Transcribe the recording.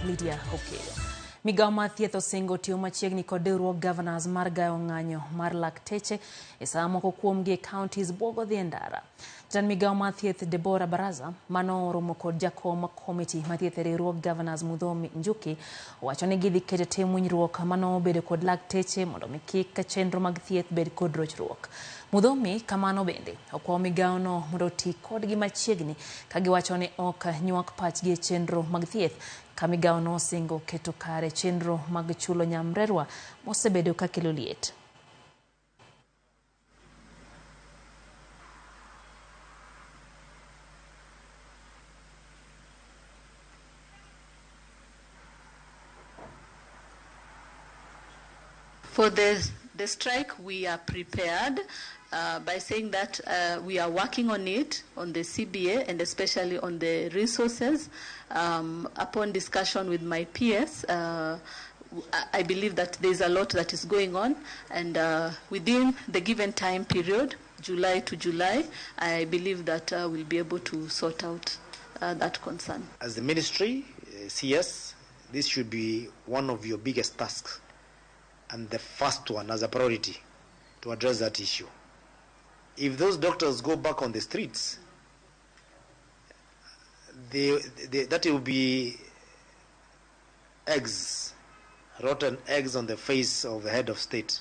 Lydia Okeyo. Migawo mar thieth osingo tiyo machiegni kod riwruog governors mar gayo ng'anyo mar lakteche e sama moko kuomgi e counties buogo dhi e ndara. Jatend migawo mar thieth Deborah Baraza mano oromo kod jakom komiti mar thieth e riwruog governors Muthomi Njuki owacho ni gidhi keto tim winjruok mano bedo kod lakteche mondo mi kik chenro mag thieth bed kod rochruok. Muthomi kamano bende okwayo migawono mondo oti kodgi machiegni ka giwacho ni ok nywak pachgi e chenro mag thieth ka migawono osingo keto kare chenro mag chulo nyamrerwa mosebedo ka kelo liet. For the strike, we are prepared by saying that we are working on it, on the CBA, and especially on the resources. Upon discussion with my peers, I believe that there's a lot that is going on, and within the given time period, July to July, I believe that we'll be able to sort out that concern. As the ministry, CS, this should be one of your biggest tasks, and the first one as a priority to address that issue. If those doctors go back on the streets, that will be eggs, rotten eggs on the face of the head of state.